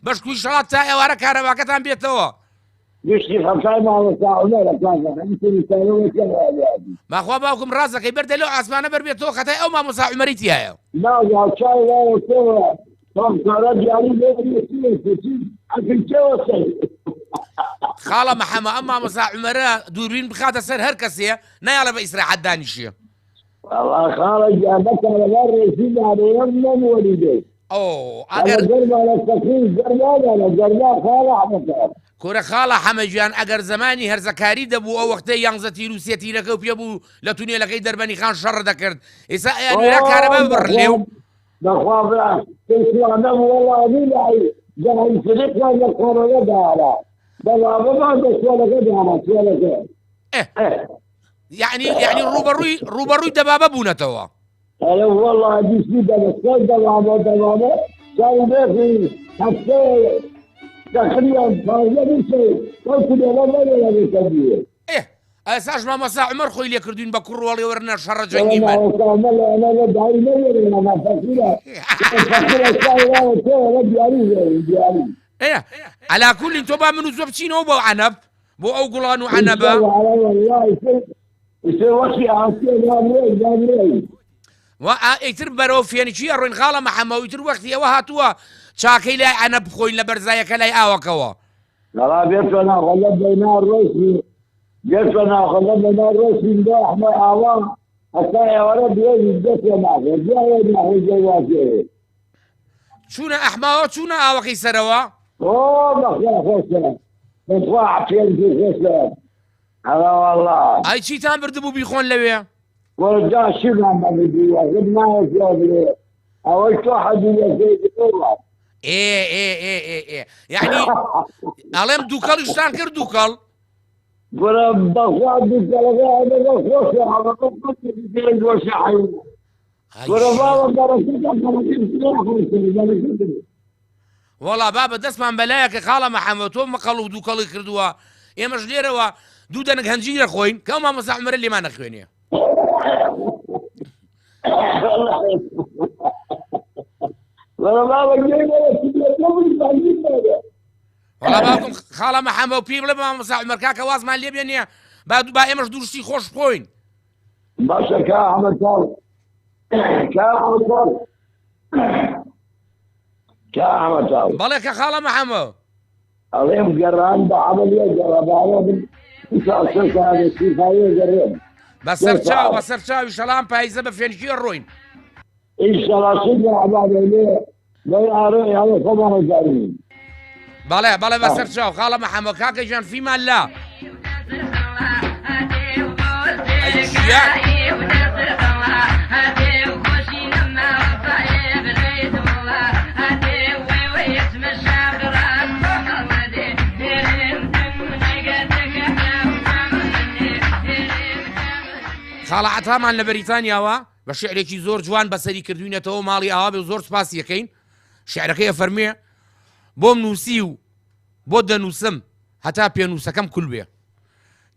بەشکو ئیشەڵا تا ئێوارە کارەباکەتان بێتەوە. گشتی خەتای مامۆستا عومەرە کاکە هەموو کوردستانە وەک ئەم ئابادی. بەخوا باوکم ڕاست دەکەی بەردە لەو ئاسمانە بەر بێتەوە خەتای ئەو مامۆستا عومەرەی تیایە. نا چاو وایە تۆوە مامۆستا دیاری لێ نییە چییە چی ئەکرد چێوە سەر. خاڵە محەمە ئەم مامۆستا عومەرە دووربین بخاتە سەر هەر کەسێ نایەڵێ بە ئیسراحەت دانیشێ. وەڵا خاڵە گیان بە کارەبا ڕێژی دانەیەم نەموەلی دێت. ئۆ ئەگەر گەرما لە سەخی گەرما لە گەرما خاڵە حەمەکان. کورە خاڵە حەمە گیان ئەگەر زەمانی هەرزەکاری دەبوو ئەو وەختەی یانزە تیر و سێ تیرەکە و پێ بوو لە تونێلەکەی دەربەنی خان شەڕ دەکرد ئێستا ئەیان وێرا کارەبا ببڕن لێو. بەخوا برا پێشوانەم وەڵا بیلای جاهل فریقیان لە کۆڕەکە دارا بەڵامەمان بە چۆلەکە دارا چۆلەکە. ئێ یعنی یعنی ڕووبەڕووی ڕووبەڕووی دەبابە بوونەتەوە. ئەرە وەڵا دیسی دەبەستە دەوامە دەوامە چاوی بێخی هەفتە تقریبا پازدە بیست ئەو تونێلە نەوێرە بێتە بیێ. ئێ ئێساش مامۆستا عومەر خۆی لێ کردوین بە کوڕ وەڵێ وەرنە شەڕە جەنگی من. مامۆستا عومەر لە ئەمە دایی نەوێرێ ماما فەقیرە فەقیرە چاوی راوە تۆ دیاری دیاری. ئێ عەلا کولین تۆ با من و تۆ بچینەوە بۆ عەنەب بۆ ئەو گوڵان و عەنەبە. و ئیتر بەرەو فێنکی ئەڕۆین خاڵە محەممە ئیتر وەختی ئەوە هاتووە چاکەی لای عەنەب بخۆین لە بەرزایەکە لای ئاوەکەوە. وەڵا بێ تۆ نا غەلەت بەینا ڕۆیشتی. دەستە ناخەکە بەنا ڕۆشتین بۆ ئەحمە ئاوا هەتا ئێوارە دوێنی دەستە ناخۆ دوایە ناخۆ جێ واجێ. چوونە ئەحماوە چوونە ئاوەکەی سەرەوە؟ ئۆ بەخوا خۆشە بەخوا پێنجی خۆشە ئەوە والله. ئای چیتان بردبوو بیخۆن لەوێ؟ وەرجا شیمان بەردبوو ئەخر نایە جواب بێ ئەوەی تۆ حەزی لەکەی بڵێ. ئێ ئێ ئێ ئێ ئێ یعنی ئەڵێم دووکەڵیشتان کرد دووکەڵ؟ گورە بەخوا دووکەڵەکە ئەمە خۆشە ئەوە خۆشە گورە بابە بەرەکەتان بەرەکەت خۆشە وەڵا بابە دەستمان بەلایەکە خاڵە محەممەد تۆ مەقەڵ و دووکەڵی کردووە ئێمەش لێرەوە دوو دەنک هەنجیرە خۆین کە مامۆستا عومەرە لێمان نەخوێنێ. وەڵا باوکم خاڵە محەممە و پێی بڵێ مامۆستا عومەر کاکە وازمان لێ بێنێ با با ئێمەش دوو شتی خۆش بخۆین. باشە کا ئەحمەد کاڵ کا ئەحمەد کاڵ کا ئەحمەد کاڵ بەڵێ کە خاڵە محەممە. ئەڵێم گەڕان بە عەمەلیە گەڕا باوە من ساڵ سێ ساڵ سیفایە گەڕێم. بەسەر چاو بەسەر چاوی شەڵام پایزە بە فێنکیە ڕۆین. ئیشەڵا سوودە عەبادە لێ لەی ئارۆ ئێوە خۆمان ئەزانین. بەڵێ بەڵێ بەسەر چاو خاڵە محەممە کاکە گیان فیمان لا. ئەی ژیان. خاڵە عەتامان لە بەریتانیاوە بە شعرێکی زۆر جوان بەسەری کردوینەتەوە ماڵی ئاوا بێ زۆر سپاسی یەکەین شعرەکەی ئەفەرموێ بۆم نووسی و بۆ دەنووسم هەتا پێنووسەکەم کول بێ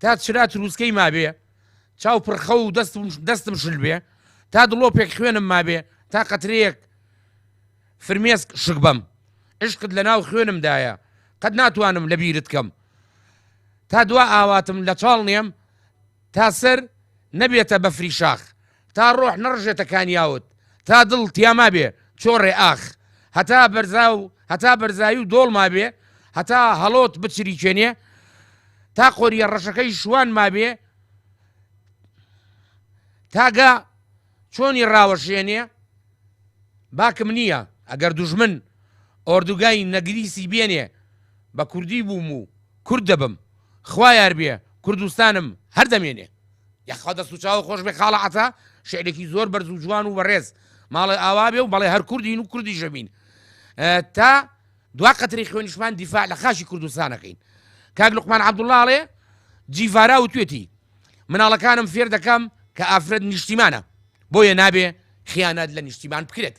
تا چرا تروسکەی مابێ چاو پڕخە و دەستم شل بێ تا دڵۆپێک خوێنم مابێ تا قەترەیەک فرمێسک شک بەم عشقت لە ناو خوێنمدایە قەت ناتوانم لە بیرت کەم تا دوا ئاواتم لە چاڵ نێم تا سەر نەبێتە بەفری شاخ تا ڕۆح نەڕژێتە کانیاوت تا دڵ تیا مابێ چۆڕێ ئاخ هەتا بەرزا و هەتا بەرزایی و دۆڵ مابێ هەتا هەڵۆت بچریکێنێ تا قۆریە ڕەشەکەی شوان مابێ تا گا چۆنی ڕاوەشێنێ باکم نییە ئەگەر دوژمن ئۆردوگای نەگریسی بێنێ بە کوردی بووم و کورد دەبم خوا یار بێ کوردستانم هەر دەمێنێ. یاخوا دەست و چاوت خۆش بێ خاڵە عەتا شعرێکی زۆر بەرز و جوان و بەڕێز ماڵێ ئاوا بێ و بەڵێ هەر کوردین و کوردیش ئەبین تا دوا قەترەی خوێنیشمان دیفاع لە خاکی کوردستان ئەکەین کاک لوقمان عەبدوڵڵا ئەڵێ جیڤارا وتوێتی مناڵەکانم فێر دەکەم کە ئافرەت نیشتیمانە بۆیە نابێ خیانەت لە نیشتیمان بکرێت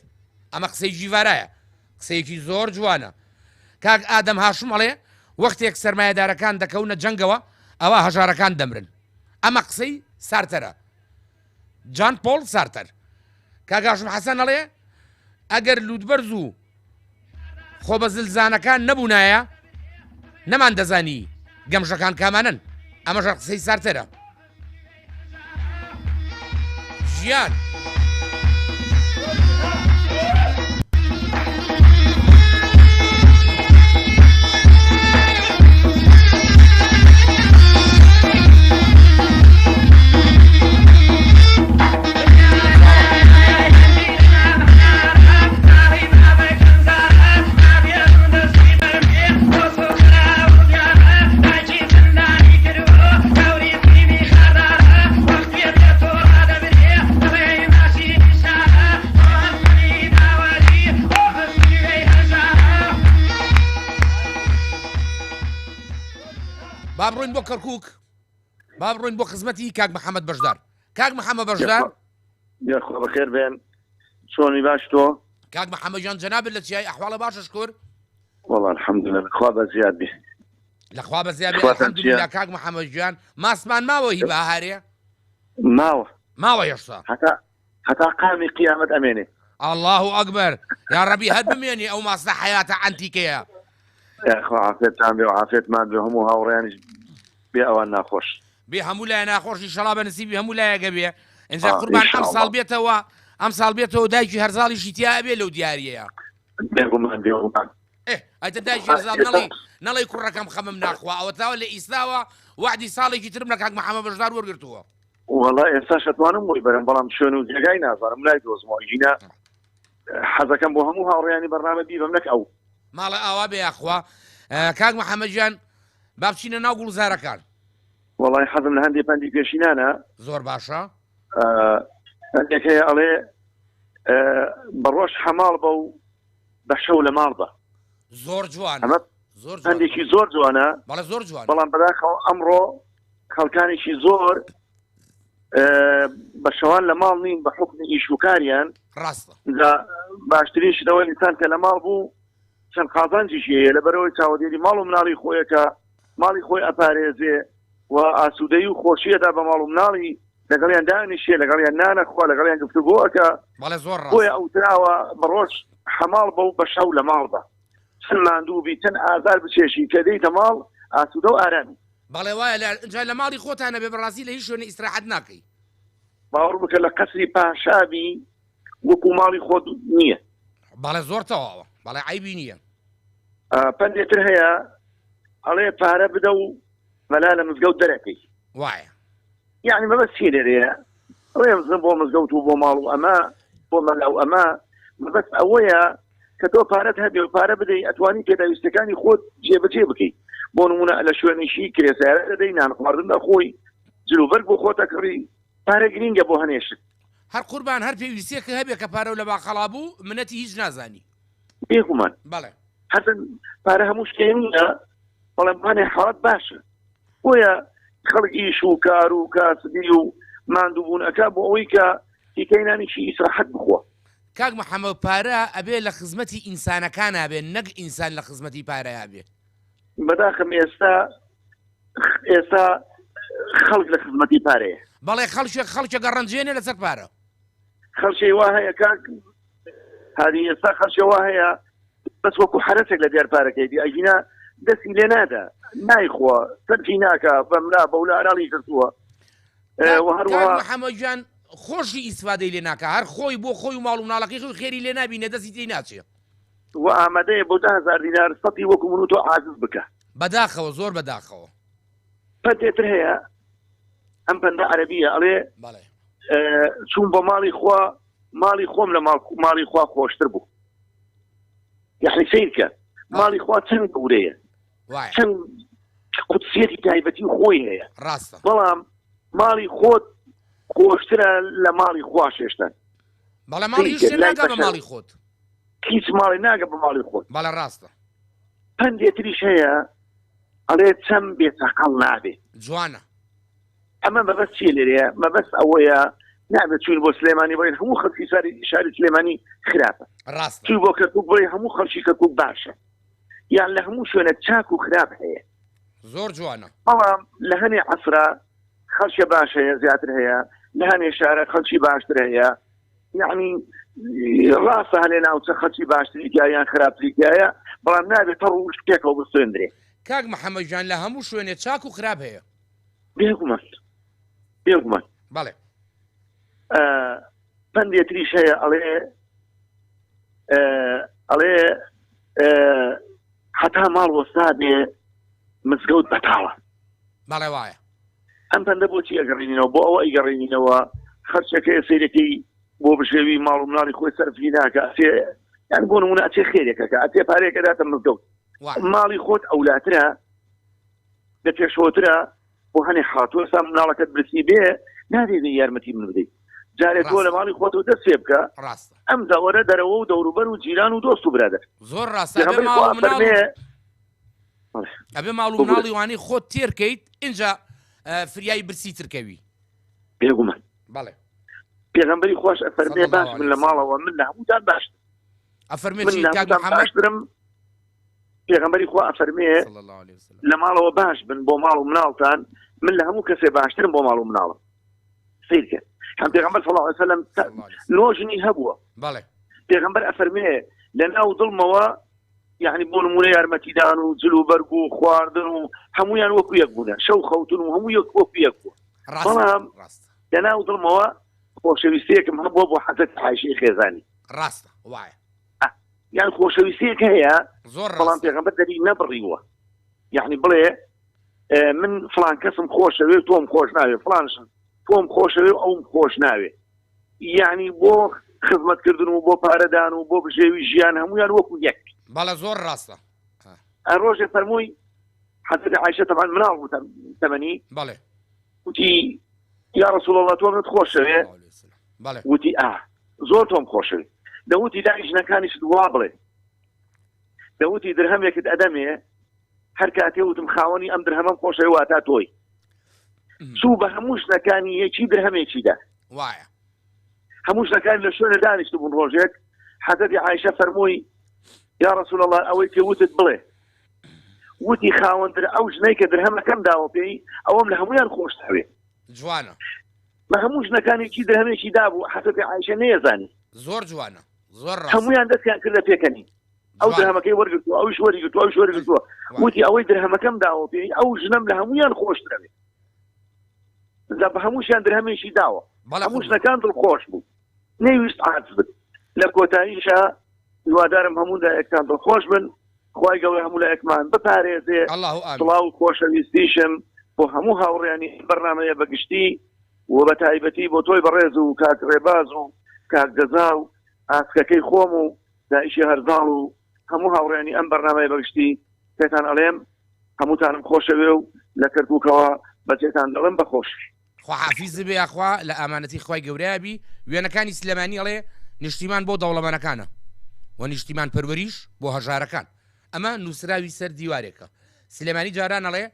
ئەمە قسەی جیڤارایە قسەیەکی زۆر جوانە. کاک ئادەم هاشم ئەڵێ وەختێک سەرمایەدارەکان دەکەونە جەنگەوە ئەوا هەژارەکان دەمرن. ئەمە قسەی سارتەرە. جان پۆڵ سارتەر. کاک هاشم حەسەن ئەڵێ ئەگەر لوتبەرز و خۆبەزلزانەکان نەبوونایە نەمان دەزانی گەمژەکان کامانەن. ئەمەش هەر قسەی سارتەرە. ژیان. با بڕۆین بۆ کەرکک با بڕۆین بۆ خزمەتی کاک محەممەد بەشدار کاک محەممە بەشدار یاخوا بەخێر بێن چۆنی باش تۆ کاک محەممەد گیان جەنابت لە چیای ئەحواڵە باشە شکر وەڵا الحمدلله لەخوا بە زیاد بێ لەخوا بە زیاد بێ الحمدلله کاک محەممەد گیان ماسمان ماوە هی بەهارێ ماوە ماوە هێشتا هەتا هەتا قامی قیامەت ئەمێنێ الله ئەکبەر یا ڕەبی هەر بمێنێ ئەو ماستە حەیاتە عەنتیکەیە یاخوا عافێتان بێ و عافێتمان بێ هەموو هاوڕێیانیش بێ ئەوان ناخۆش بێ هەموو لایە ناخۆش ئیشەڵا بە نسیبی هەموو لایەکە بێ ئینجا قوربان ئەم ساڵ بێتەوە ئەم ساڵ بێتەوە دایکی هەرزاڵیشی تیا ئەبێ لەو دیاریەیە بێگومان بێگومان. ئێ ئەتە دایکی ڕزاڵ نەڵێی نەڵێی کوڕەکەم خەمم ناخوا ئەوەتاوە لە ئیستاوە وەعدی ساڵێکی ترم لە کاک محەممە بەشدار وەرگرتووە. وەڵا ئێستاش ئەتوانم بۆی بەرم بەڵام شوێن و جێگای نازانم نایدۆزمەوە ئەگینا حەزەکەم بۆ هەموو هاوڕێیانی بەرنامە بیبەم نەک ئەو. ماڵە ئاوا بێ یاخوا کاک محەممەد گیان با بچینە ناو گوڵزارەکان. وەڵای حەزم لە هەندێ پەندی پێشینانە. زۆر باشە. پەندێک هەیە ئەڵێ بە ڕۆژ حەماڵ بە و بە شەو لە ماڵ بە. زۆر جوانە. ئەمە زۆر جوانە. پەندێکی زۆر جوانە. بەڵێ زۆر جوانە. بەڵام بەداخەوە ئەمڕۆ خەڵکانێکی زۆر بە شەوان لە ماڵ نین بە حوکمی ئیش و کاریان. ڕاستە. جا باشترین شت ئەوەیە ئینسان کە لە ماڵ بوو چەند قازانجیشی هەیە لەبەرئەوەی چاوەدێری ماڵ و مناڵی خۆیەکە ماڵی خۆی ئەپارێزێ و ئاسوودەیی و خۆشی ئەدا بە ماڵ و مناڵی لەگەڵیان دانیشێ لەگەڵیان نانە خوا لەگەڵیان گفتوگۆ ئەکا. بەڵێ زۆر ڕاستە. بۆیە ئەوتراوە بە ڕۆژ حەماڵ بە و بە شەو لە ماڵ بە. چەند ماندوو بی چەند ئازار بچێژی کە دێیتە ماڵ ئاسوودە و ئارامی. بەڵێ وایە لە جا لە ماڵی خۆتا نەبێ بەڕاستی لە هیچ شوێنێ ئیسراحەت ناکەی. باوەڕ بکە لە قەسری پاشا بی وەکو ماڵی خۆت نییە. بەڵێ زۆر تەواوە بەڵێ عەیبی نییە. پەندێ تر هەیە ئەڵێ پارە بدە و مەلا لە مزگەوت دەرەکەی. وایە. یەعنی مەبەست چیە لێرەیە؟ ڕێزم بۆ مزگەوت و بۆ ماڵ و ئەمە بۆ مەلا و ئەمە مەبەست ئەوەیە کە تۆ پارەت هەبێ و پارە بدەی ئەتوانی پێداویستەکانی خۆت جێبەجێ بکەیت بۆ نمونە لە شوێنێکی کرێ سیارە دەدەی نان خواردن دەخۆی جلوبەرگ بۆ خۆت ئەکڕی پارە گرینگە بۆ هەنێ شت. هەر قوربان هەر پێویستیەکە هەبێ کە پارەو لە باقەڵا بوو منەتی هیچ نازانی. بێگومان بەڵێ. هەرچەند پارە هەموو شتێ نییە بەڵام هەنێ حاڵەت باشە بۆیە خەڵک ئیش و کار و کاسبی و ماندووبوون ئەکا بۆ ئەوەی کە تیکەی نانێکی ئیسراحەت بخوا. کاک محمد پارە ئەبێ لە خزمەتی ئینسانەکانا بێ نەک ئینسان لە خزمەتی پارەیا بێ. بەداخم ئێستا ئێستا خەڵک لە خزمەتی پارەیە. بەڵێ خەڵکێک خەڵکێک ئەڕەنجێنێ لەسەر پارە. خەڵکی وا هەیە کاک هادی ئێستا خەڵکی وا هەیە بەس وەکو حەرەسێک لە دیار پارەکەی دی ئەگینا دەستی لێ نادا نایخوا سەرفی ناکا بەملا بەولا ئەراڵی گرتووە و هەروەها محەممەد گیان خۆشی ئیسفادەی لێ ناکا هەر خۆی بۆ خۆی و ماڵ و مناڵەکەی خۆی خێری لێ نابینێ دەستی تێی ناچێ. و ئامادەیە بۆ 10000 دینار سەتی وەکو من و تۆ عاجز بکا. بەداخەوە زۆر بەداخەوە. پەندێ تر هەیە ئەم پەندە عەرەبیە ئەڵێ چوون بۆ ماڵی خوا ماڵی خۆم لە ماڵی خوا خۆشتر بوو یعنی سیرکە ماڵی خوا چەند گەورەیە چەند قودسیەتی تایبەتی خۆی هەیە ڕاستە بەڵام ماڵی خۆت خۆشترە لە ماڵی خوا شێشتن بەڵێ ماڵی ناگە بە ماڵی خۆت هیچ ماڵی ناگە بە ماڵی خۆت بەڵێ ڕاستە پەندێتریش هەیە ئەڵێ چەم بێ چەقەڵ نابێ. جوانە. ئەمە مەبەست چیە لێرەیە؟ مەبەست ئەوەیە نابێت چوین بۆ سلێمانی بڵێن هەموو خەڵکی شاری شاری سلێمانی خراپە. ڕاستە. چوی بۆ کەرکوک بڵێ هەموو خەڵکی کەرکوک باشە. یان لە هەموو شوێنێک چاک و خراپ هەیە. زۆر جوانە. بەڵام لە هەنێ عەسرا خەڵکێ باش هەیە زیاتر هەیە، لە هەنێ شارە خەڵکی باشتر هەیە. یەعنی ڕاستە هەنێ ناوچە خەڵکی باشتری تیایە یان خراپتری تیایە بەڵام نابێت تەڕ و وشک پێکەوە بسوێندرێ. کاک محمد گیان لە هەموو شوێنێ چاک و خراپ هەیە. بێگومان بێگومان. بەڵێ. پەندێ تریش هەیە ئەڵێ ئەڵێ هەتا ماڵ وەستا بێ مزگەوت بەتاڵە. بەڵێ وایە. ئەم پەندە بۆچی ئەگەڕێنینەوە؟ بۆ ئەوە ئەیگەڕێنینەوە خەرچەکەیە سەیرەکەی بۆ بژێوی ماڵ و مناڵی خۆی سەرفی ناکە ئەچێ یان بۆ نمونە ئەچێ خێرێکەکە ئەچێ پارەیەکە داتە مزگەوت ماڵی خۆت ئەولاترە لە پێشەوەترە بۆ هەنێ حاتوە سا مناڵەکەت برسی بێ نابێ بێ یارمەتی من بدەیت جارێ تۆ لە ماڵی خۆتەوە دەست پێ بکە ڕاستە ئەم داوەرە دەرەوە و دەوروبەر و جیران و دۆست و برادەر زۆر ڕاستە ئەبێ ماڵ و مناڵی وانەی خۆت تێر کەیت ئینجا فریای برسی تر کەوی. بێگومان. بەڵێ. پێغەمبەری خواش ئەفەرمێ باش من لە ماڵەوە من لە هەمووتان باشترم. ئەفەرمێ چی کاک محەممەد؟ باشترم پێغەمبەری خوا ئەفەرمێ لە ماڵەوە باش بن بۆ ماڵ و مناڵتان من لە هەموو کەسێ باشترم بۆ ماڵ و مناڵم. سەیر کە هەم پێغەمبەر صلی الله علیه وسلم نۆ ژنی هەبووە. بەڵێ. پێغەمبەر ئەفەرمێ لە ناو دڵمەوە یعنی بۆ نمونە یارمەتیدان و جل و بەرگ و خواردن و هەمویان وەکو یەک بوونە شەو خەوتن و هەموو یەک وەکو یەک بووە بەڵام لەناو دڵمەوە خۆشەویستیەکم هەبووە بۆ حەزرەتی عایشەی خێزانی ڕاستە وایە. یان خۆشەویستیەک هەیە زۆر بەڵام ڕاستە پێغەمبەر دەری نەبڕیوە یعنی بڵێ من فلان کەسم خۆشەوێ تۆم خۆش ناوێ فلانشم تۆم خۆشەوێ و ئەوم خۆش ناوێ یعنی بۆ خزمەتکردن و بۆ پارەدان و بۆ بژێوی ژیان هەمویان وەکو یەک. بەڵێ زۆر ڕاستە. ڕۆژێ فەرمووی حەزرەتی عایشە تەبعەن مناڵ بوو تەمەنی بەڵێ وتی یا رسول الله تۆ منت خۆشەوێ بەڵێ وتی ئا زۆر تۆم خۆشەوێ دەوتی لای ژنەکانیشت وا بڵێ دەوتی درهەمێکت ئەدەمێ هەر کاتێ وتم خاوەنی ئەم درهەمەم خۆشەوێ واتا تۆی چوو بە هەموو ژنەکانی یەکی درهەمێکی دا وایە هەموو ژنەکانی لە شوێنە دانیشت بوون ڕۆژێک حەزرەتی عایشە فەرمووی یا رسول الله ئەوەی پێ وتت بڵێ وتی خاوەن در ئەو ژنەی کە درهەمەکەم داوە پێی ئەوەم لە هەمویان خۆشتەوێ جوانە بە هەموو ژنەکانێکی درهەمێکی دابوو حەزرەتی عایشە نەیەزانی زۆر جوانە زۆر ڕاست هەمویان دەستیان کردە پێکەنی ئەو درهەمەکەی وەرگرتووە ئەویش وەریگرتووە ئەویش وەریگرتووە وتی ئەوەی درهەمەکەم داوە پێی ئەو ژنەم لە هەمویان خۆشترەوێ جا بە هەمووشیان درهەمێکی داوە هەموو ژنەکان دڵخۆش بوو نەیویست عاجز بن لە کۆتاییشا هیوادارم هەموو لایەکتان دڵخۆش بن خوای گەورە هەموو لایەکمان بپارێزێ سڵاو و خۆشەویستیشم بۆ هەموو هاوڕێیانی ئەم بەرنامەیە بە گشتی و بە تایبەتی بۆ تۆی بەڕێز و کاک ڕێباز و کاک جەزا و ئاسکەکەی خۆم و دایکی هەرزاڵ و هەموو هاوڕێیانی ئەم بەرنامەیە بە گشتی پێتان ئەڵێم هەمووتانم خۆشەوێ و لە کەرکوکەوە بەجێتان دەڵێم بەخۆشی. خواحافیزت بێ یاخوا لە ئامانەتی خوای گەورەیا بی وێنەکانی سلێمانی ئەڵێ نیشتیمان بۆ دەوڵەمەنەکانە و نیشتیمان پەروەریش بۆ هەژارەکان ئەمە نوسراوی سەر دیوارێکە سلێمانی جاران ئەڵێ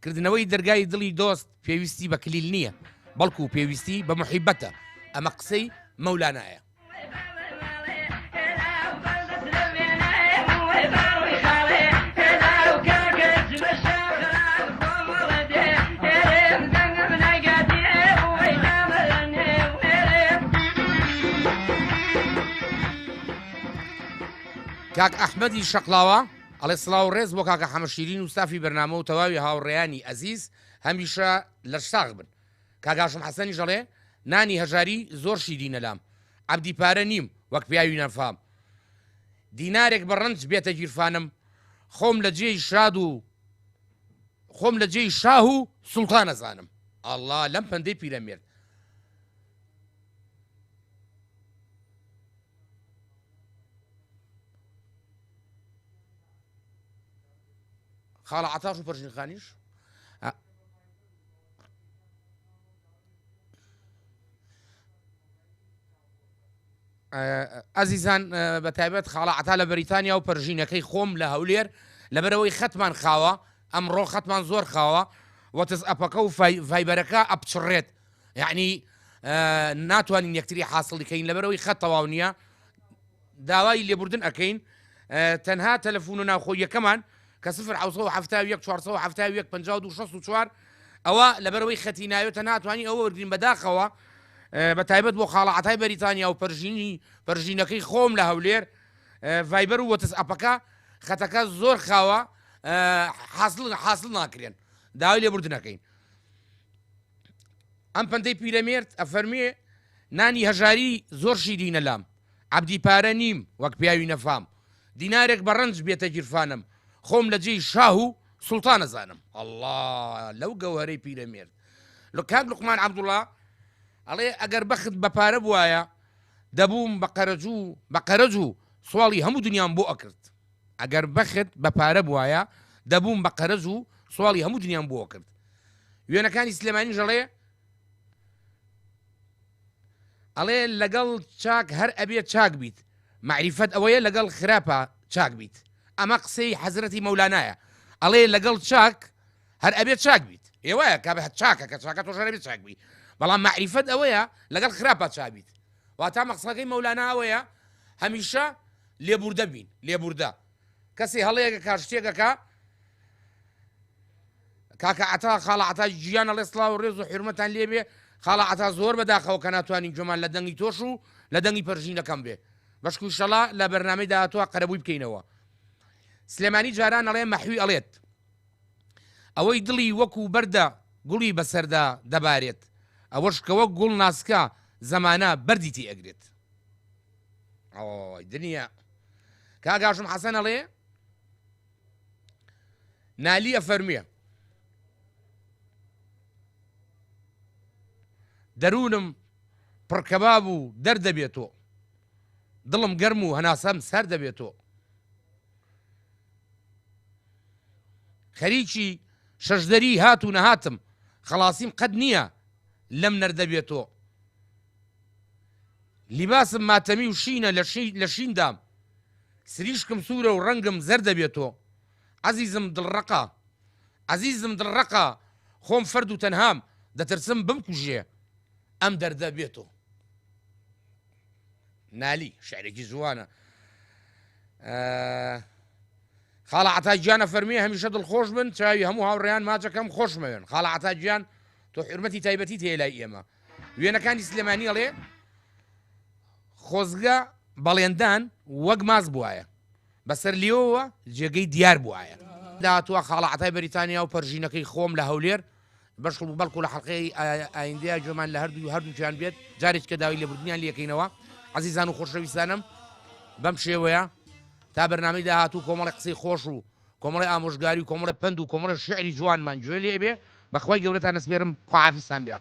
کردنەوەی دەرگای دڵی دۆست پێویستی بە کلیل نییە بەڵکو پێویستی بە موحیبەتە ئەمە قسەی مەولانایە. کاک ئەحمەدی شەقڵاوە ئەڵێ سڵاو ڕێز بۆ کاکە حەمە شیرین و ستافی بەرنامە و تەواوی هاوڕێیانی ئەزیز هەمیشە لەش ساغ بن کاک هاشم حەسەنیش ئەڵێ نانی هەژاری زۆر شیرینە لام عەبدی پارە نیم وەک پیاوی نەفام دینارێک بە ڕەنج بێتە گیرفانم خۆم لە جێی شاد و خۆم لە جێی شاه و سوڵتان ئەزانم ئەڵڵا لەم پەندەی پیرەمێرد. خاڵە عەتاش و پەرژین خانیش ئەزیزان بە تایبەت خاڵە عتا لە بەریتانیا و پەرژینەکەی خۆم لە هەولێر لەبەرەوەی خەتمان خاوە ئەمڕۆ خەتمان زۆر خاوە وەتس ئەپەکە و ڤایبەرەکە ئەپچڕێت یعنی ناتوانین یەکتری حاصلی کەین لەبەرەوەی خەت تەواو نییە داوای لێبوردن ئەکەین تەنها تەلەفون و ناوخۆییەکەمان کە 0 771 471 52 64 ئەوە لەبەرەوەی خەتی ناوێت تەنها توانی ئەوە وەرگین بەداخەوە بە تایبەت بۆ خاڵە عەتای بەریتانیا و پەرژینی پەرژینەکەی خۆم لە هەولێر ڤایبەر و وەتس ئەپەکە خەتەکە زۆر خاوە حاصل حاصل ناکرێن داوای لێبوردنەکەین ئەم پەندەی پیرەمێرد ئەفەرموێ، نانی هەژاری زۆر شیرینە لام، عەبدی پارە نیم وەک پیاوی نەفام، دینارێک بە ڕەنج بێتە گیرفانم، خۆم لە جێی شاه و سوڵتان ئەزانم. ئەڵڵا لەو گەوهەرەی پیرەمێرد. کاک لوقمان عەبدوڵا ئەڵێ، ئەگەر بەخت بە پارە بوایە، دەبووم بە قەرەج و بە قەرەج و سواڵی هەموو دنیام بۆ ئەکرد. ئەگەر بەخت بە پارە بوایە، دەبووم بە قەرەج و سواڵی هەموو دنیام بۆ ئەکرد. وێنەکانی سلێمانیش ئەڵێ ئەڵێ لەگەڵ چاک هەر ئەبێ چاک بیت مەعریفەت ئەوەیە لەگەڵ خراپە چاک بیت ئەمە قسەی حەزرەتی مەولانایە ئەڵێ لەگەڵ چاک هەر ئەبێ چاک بیت ئێوایە کە چاکە کە چاکە تۆش هەر ئەبێ چاک بی بەڵام مەعریفەت ئەوەیە لەگەڵ خراپە چاک بیت واتا مەقسەکەی مەولانا ئەوەیە هەمیشە لێبوردە بین لێبوردە کەسی هەڵەیەکە کا شتێکەکە کاکە عەتا خاڵە عەتا گیان ئەڵێ سڵاو و ڕێز و حورمەتان لێبێ خاڵە عەتا زۆر بەداخەوە کە ناتوانین گوێمان لە دەنگی تۆش و لە دەنگی پەرژینەکەم بێ بەشکو ئیشەڵا لە بەرنامەی داهاتووە قەرەبووی بکەینەوە سلێمانی جاران ئەڵێ مەحوی ئەڵێت ئەوەی دڵی وەکو بەردە گوڵی بەسەردا دەبارێت ئەوەش کە وەک گوڵ ناسکە زەمانە بەردی تێ ئەگرێت ئۆی دنیا. کاک هاشم حەسەن ئەڵێ نالی ئەفەرموێ دەروونم پڕکەباب و دەردەبێتۆ دڵم گەرم و هەناسەم سەر دەبێتۆ خەریکی شەشدەری هات و نەهاتم خەڵاسیم قەت نییە لەم نەردە بێتۆ لیباسم ماتەمی و شینە لە شیندام سریشکم سوورە و ڕەنگم زەردە بێتۆ عەزیزم دڵڕەقە عەزیزم دڵڕەقە خۆم فەرد و تەنهام دەترسم بمکوژێ ئەم دەردە بێتۆ نالی شعرێکی جوانە خاڵە عەتا گیانە فەرمی هەمیشە دڵخۆش بن چاوی هەموو هاوڕێیان ماچەکەم خۆشمەوێن خاڵە عەتا گیان تۆ حورمەتی تایبەتیت هەیە لای ئێمە وێنەکانی سلێمانی ئەڵێ خۆزگە بەڵێندان وەک ماس بواە بەسەر لێوەوە جێگەی دیار بواە داهاتووە خاڵە عەتای بەریتانیا و پەرژینەکەی خۆم لە هەولێر بەشکم بەڵکو لە حەڵقەی ئایندەیا گوێمان لە هەردوو هەردووکیان بێت جارێکی کە داوای لێبوردنیان لێکەینەوە عەزیزان و خۆشەویستانم بەم شێوەیە تا بەرنامەی داهاتوو کۆمەڵی قسەی خۆش و کۆمەڵی ئامۆژگاری و کۆمەڵی پەند و کۆمەڵی شعری جوانمان گوێ لێ بێ بەخوای گەورەتان ئەسپێرم خواحافیزتان بێ.